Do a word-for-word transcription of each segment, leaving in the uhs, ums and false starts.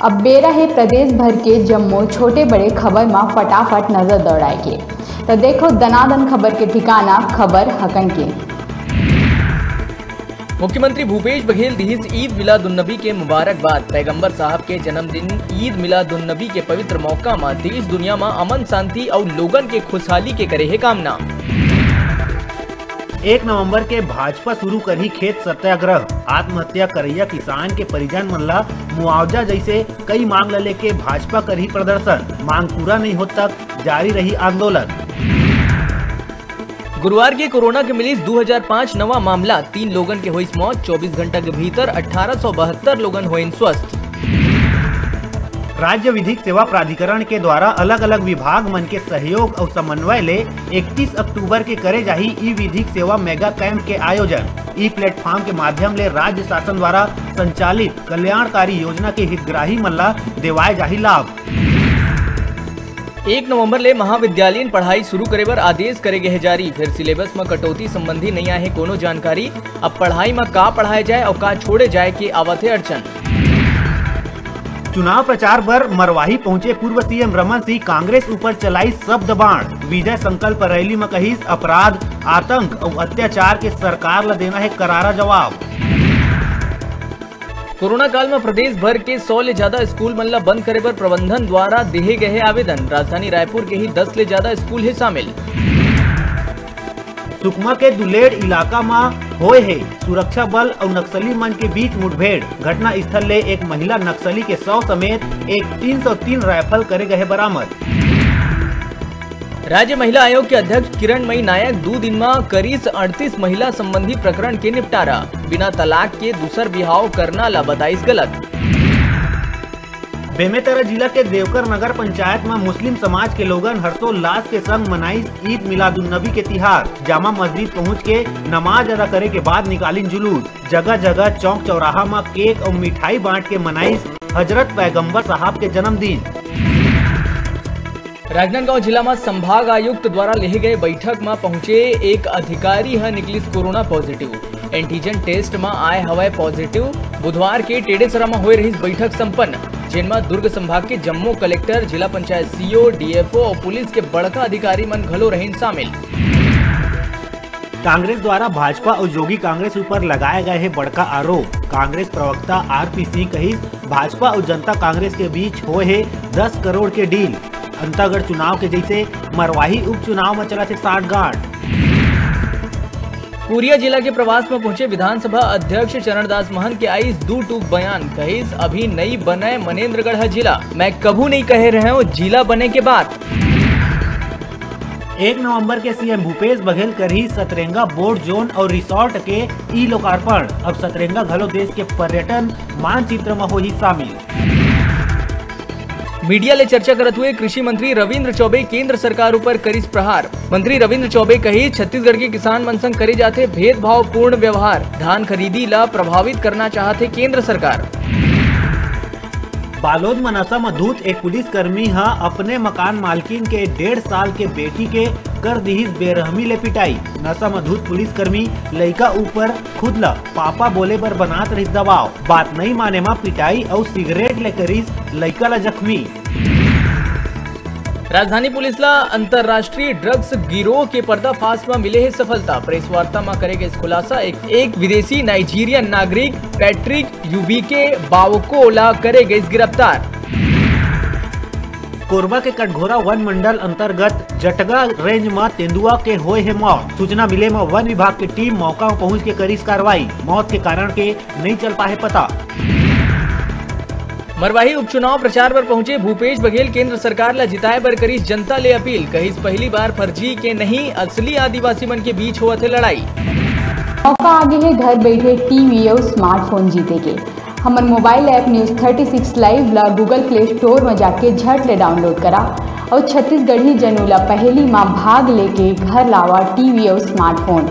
अब बेरा हे प्रदेश भर के जम्मो छोटे बड़े खबर म फटाफट नजर दौड़ाए के। त देखो दनादन खबर के ठिकाना, खबर हकन के। मुख्यमंत्री भूपेश बघेल दिहिस ईद मिलादुन्नबी के मुबारकबाद। पैगंबर साहब के जन्मदिन ईद मिलादुन्नबी के पवित्र मौका म देश दुनिया म अमन शांति अउ लोगन के खुशहाली के करे हे कामना। एक नवंबर के भाजपा शुरू करही खेत सत्याग्रह। आत्महत्या करैया किसान के परिजन मन ला मुआवजा जैसे कई मांग ला लेके भाजपा करही प्रदर्शन। मांग पूरा नहीं होत तक जारी रही आंदोलन। गुरुवार के कोरोना के मिलिस दू हजार पाँच नवा मामला, तीन लोगन के होइस मौत, चौबीस घंटा के भीतर अठारह सौ बहत्तर लोगन होइन स्वस्थ। राज्य विधिक सेवा प्राधिकरण के द्वारा अलग-अलग विभाग मन के सहयोग अउ समन्वय ले इकतीस अक्टूबर के करे जाही ई विधिक सेवा मेगा कैंप के आयोजन। ई प्लेटफॉर्म के माध्यम ले राज्य शासन द्वारा संचालित कल्याणकारी योजना के हितग्राही मन ला देवाए जाही लाभ। एक नवंबर ले महाविद्यालयीन पढ़ाई शुरू करे बर आदेश करे गे हे जारी। फेर सिलेबस म कटौती संबंधी नइ आए हे कोनो जानकारी। अब पढ़ाई म का पढ़ाए जाए अउ का छोड़े जाए के आवत हे अड़चन। चुनाव प्रचार बर मरवाही पहुंचे पूर्व सीएम रमन सिंह कांग्रेस ऊपर चलाई शब्द बाण। विजय संकल्प रैली म कहिस, अपराध, आतंक अउ अत्याचार के सरकार ल देना हे करारा जवाब। कोरोना काल म प्रदेश भर के सौ ले ज्यादा स्कूल मन ल बंद करे बर प्रबंधन द्वारा देहे गए हे आवेदन। राजधानी रायपुर के ही दस ले ज्यादा स्कूल हे शामिल। सुकमा के दुलेड़ इलाका म होए हे सुरक्षा बल अउ नक्सली मन के बीच मुठभेड़। घटना स्थल ले एक महिला नक्सली के शव समेत एक तीन सौ तीन राइफल करे गए बरामद। राज्य महिला आयोग के अध्यक्ष किरणमयी नायक दू दिन म करिस अड़तीस महिला संबंधी प्रकरण के निपटारा। बिना तलाक के दूसर बिहाव करना ला बताइस गलत। बेमेतरा जिला के देवकर नगर पंचायत म मुस्लिम समाज के लोगन हर्षोल्लास के संग मनाइस ईद मिलादुन्नबी के तिहार। जामा मस्जिद पहुंच के नमाज अदा करे के बाद निकालिन जुलूस। जगह-जगह चौक चौराहा म केक अउ मिठाई बांट के मनाइस हजरत पैगंबर साहब के जन्मदिन। राजनांदगांव जिला म संभाग आयुक्त द्वारा लेहे गए बैठक म पहुंचे एक अधिकारी ह निकलिस कोरोना पॉजिटिव। एंटीजन टेस्ट म आए हवय पॉजिटिव। बुधवार के टेडेसरा म होए रहिस बैठक संपन्न, जेन म दुर्ग संभाग के जम्मो कलेक्टर, जिला पंचायत सीईओ, डीएफओ अउ पुलिस के बड़का अधिकारी मन घलो रहिन शामिल। कांग्रेस द्वारा भाजपा अउ जोगी कांग्रेस ऊपर लगाए गए हे बड़का आरोप। कांग्रेस प्रवक्ता आरपी सिंह कहिस, भाजपा अउ जनता कांग्रेस के बीच होए हे दस करोड़ के डील। अंतागढ़ चुनाव के जैसे मरवाही उपचुनाव म चलत हे सांठगांठ। कोरिया जिला के प्रवास म पहुंचे विधानसभा अध्यक्ष चरणदास महंत के आइस दू टूक बयान, कहिस, अभी नई बनय मनेंद्रगढ़ ह जिला, मैं कभू नई कहे रहेंव जिला बने के बात। एक नवंबर के सीएम भूपेश बघेल करही सतरेंगा बोट जोन अउ रिसोर्ट के ई लोकार्पण। अब सतरेंगा घलो देश के पर्यटन मानचित्र म होही शामिल। मीडिया ले चर्चा करत हुए कृषि मंत्री रविंद्र चौबे केंद्र सरकार ऊपर करिस प्रहार। मंत्री रविंद्र चौबे कहिस, छत्तीसगढ़ के किसान मन संग करे जाथे भेदभावपूर्ण व्यवहार, धान खरीदी ला प्रभावित करना चाहथे केंद्र सरकार। बालोद म नशा म धुत एक पुलिसकर्मी ह अपने मकान मालकिन के डेढ़ साल के बेटी के कर दिहिस बेरहमी ले पिटाई। नशा म धुत पुलिसकर्मी लइका ऊपर खुद ल पापा बोले बर बनात रहिस दबाव। बात नइ माने म पिटाई अउ सिगरेट ले करिस लइका ल जख्मी। राजधानी पुलिस ला अंतर्राष्ट्रीय ड्रग्स गिरोह के पर्दाफाश म मिले हे सफलता। प्रेस वार्ता म करे गइस खुलासा, एक, एक विदेशी नाइजीरियन नागरिक पैट्रिक यूबीके बावको ला करे गइस गिरफ्तार। कोरबा के कटघोरा वन मंडल अंतर्गत जटगा रेंज म तेंदुआ के होए हे मौत। सूचना मिले म वन विभाग के टीम मौका म पहुंच के करिस कार्रवाई। मौत के कारण के नइ चल पाए हे पता। मरवाही उपचुनाव प्रचार बर पहुंचे भूपेश बघेल केंद्र सरकार ला जिताए बर करिस जनता ले अपील, कहिस पहली बार फर्जी के नहीं असली आदिवासी मन के बीच होवत हे लड़ाई। मौका आगे हे घर बैठे टीवी अउ स्मार्टफोन जीते के। हमर mobile app news thirty six live ला Google Play Store म जाके झट ले डाउनलोड करा अउ छत्तीसगढ़ी जनऊ ला पहेली म भाग लेके घर लावा टीवी अउ स्मार्टफोन।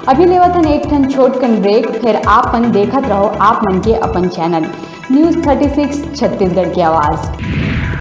अभी लेवत हन एक ठन छोटकन ब्रेक, फिर आप मन देखत रहो आप मन के अपन channel news thirty six Chhattisgarh की आवाज़।